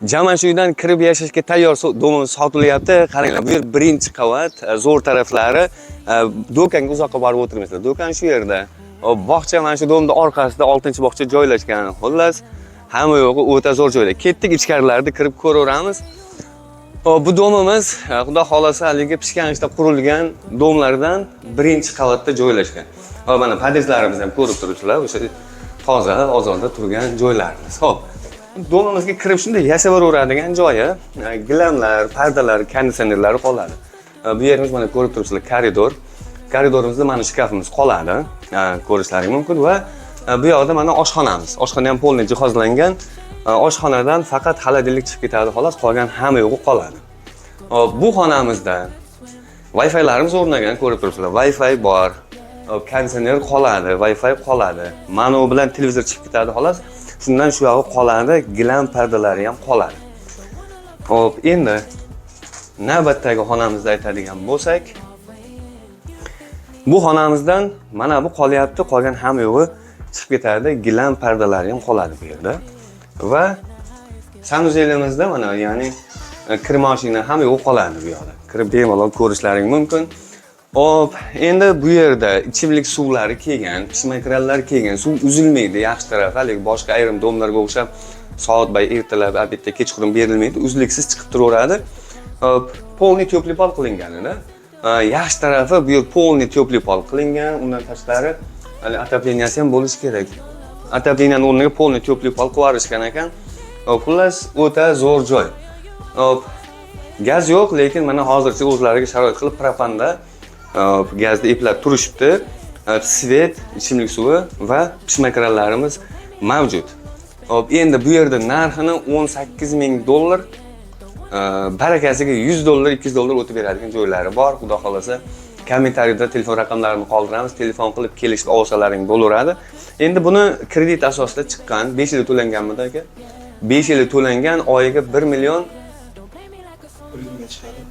Jaman shu uydan kirib yashashga tayyor domimiz sotilyapti. Qaranglar, bu yer birinchi qavat, zo'r taraflari, do'konga uzoqqa borib o'tirmaysizlar. Do'kon shu yerda. Bog'cha mana shu domni orqasida 6-bog'cha joylashgan. Xullas, hamma yo'g'i o'ta zo'r joyda. Ketdik, ichkarilarda kirib ko'raveramiz. Hop, bu domimiz xudo xohlasa haligi pishgan ishda qurilgan domlardan, birinchi qavatda joylashgan. Hop, mana podyezdlarimizni ham ko'rib turibsizlar, o'sha toza, ozoda turgan joylarimiz. Hop, domimizga kirib shunday yashaveradigan joyi, gilamlar, pardalar, konditsionerlari qoladi. Bu yerimiz, mana, ko'rib turibsizlar, koridor. Koridorimizda mana shkafimiz qoladi, ko'rishlaring mumkin va bu yoqda mana oshxonamiz. Oshxona ham полный jihozlangan. Oshxonadan faqat холодильник chiqib ketadi xolos, qolgan hamma yo'g'i qoladi. Hop, bu xonamizda Wi-Fi'larimiz o'rnagan, ko'rib turibsizlar. Wi-Fi bor. Hop, konditsioner qoladi, Wi-Fi qoladi. Mana u bilan televizor chiqib ketadi xolos. Shundan shu yog'i qoladi, gilam pardalari ham qoladi. Hop, endi navbatdagi xonamizda aytadigan bo'lsak, bu xonamizdan mana bu qolyapti, qolgan hamma yo'g'i chiqib ketadi, gilam pardalari ham qoladi bu yerda. Va санузел imizda mana, ya'ni kir mashina, hamma yo'g'i qoladi bu yoqda. Kirib bemalol ko'rishlaring mumkin. Hop, endi bu yerda ichimlik suvlari kelgan, pishma kranlar kelgan, suv uzilmaydi, yaxshi tarafi. Haligi boshqa ayrim domlarga o'xshab soatbay ertalab, обед da, kechqurun berilmaydi, uzluksiz chiqib turaveradi. Hop, полный тёплый pol qilingan. Yaxshi tarafi, bu yer полный тёплый pol qilingan, undan tashqari hali отопления si ham bo'lishi kerak. Отопления ni o'rniga полный тёплый pol qilib yuborishgan ekan. Hop, xullas, o'ta zo'r joy. Hop, gaz yo'q, lekin mana hozircha o'zlariga sharoit qilib propanda, hop, gazni eplab turishibdi. Hop, свет, ichimlik suvi va pishma kranlarimiz mavjud. Hop, endi bu yerda narxini 18 ming dollar, barakasiga 100 dollar, 200 dollar o'tib beradigan joylari bor. Xudo xohlasa, kommentariyda telefon raqamlarini qoldiramiz. Telefon qilib kelishib olsalaring bo'laveradi. Endi buni kredit asosida chiqqan, 5 yil to'langanmidi, aka? 5 yil to'langan, oyiga 1 million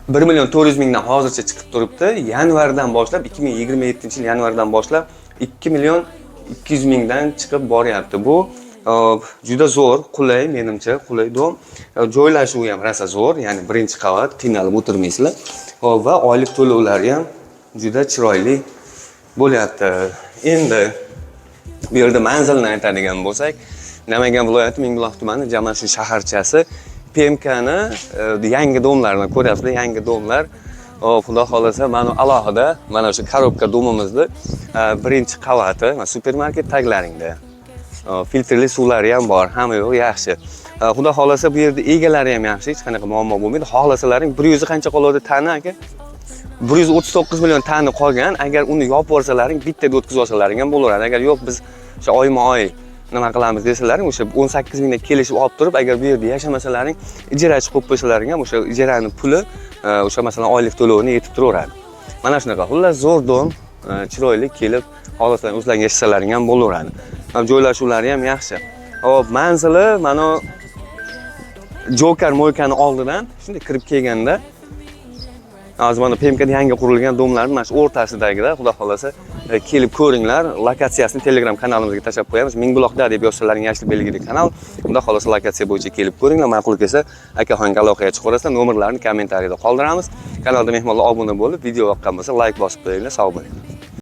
1 million 400 mingdan hozircha chiqib turibdi. Yanvardan boshlab, 2027 yil yanvardan boshlab 2 million 200 mingdan chiqib boryapti. Bu juda zo'r, qulay, menimcha, qulay dom. Joylashuvi ham rosa zo'r, ya'ni birinchi qavat, qiynalib o'tirmaysizlar. Hop, va oylik to'lovlari ham juda chiroyli bo'lyapti. Endi bu yerda manzilni aytadigan bo'lsak, Namangan viloyati, Mingbuloq tumani, Jamanshu shaharchasi, PMKni yangi domlarini ko'ryapsizlar, yangi domlar. Hop, xudo xohlasa, mana alohida mana shu коробка domimizni birinchi qavati, mana supermarket taglaringda. Hop, filtrli suvlari ham bor, hamma yo'q yaxshi. Xudo xohlasa, bu yerda egalari ham yaxshi, hech qanaqa muammo bo'lmaydi. Xohlasalaring, 100 qancha qoladi tani, aka? 139 million tani qolgan. Agar uni yopib yuborsalaring, bittada o'tkazib olsalaring ham bo'laveradi. Agar yo'q, biz o'sha oyma oy nima qilamiz desalaring, o'sha 18 mingda kelishib olib turib, agar bu yerda yashamasalaring, ijarachi qo'yib qo'ysalaring ham, o'sha ijarani puli o'sha, masalan, oylik to'lovini yetib turaveradi. Mana shunaqa, xullas, zo'r dom, chiroyli, kelib xohlasalaring o'zlaring yashasalaring ham bo'laveradi. Ham joylashuvlari ham yaxshi. Hop, manzili mana Joker мойка ni oldidan shunday kirib kelganda, hozir mana PMKda yangi qurilgan domlarni mana shu o'rtasidagida, xudo xohlasa, kelib ko'ringlar. Lokatsiyasini Telegram kanalimizga tashlab qo'yamiz. Mingbuloqda deb yozsalaring, yashil belgili kanal. Xudo xohlasa, lokatsiya bo'yicha kelib ko'ringlar. Ma'qul kelsa, akaxonga aloqaga chiqaverasizlar. Nomerlarini kommentariyada qoldiramiz. Kanalda mehmonlar obuna bo'lib, video yoqqan bo'lsa, layk bosib qo'yinglar. Sog' bo'linglar.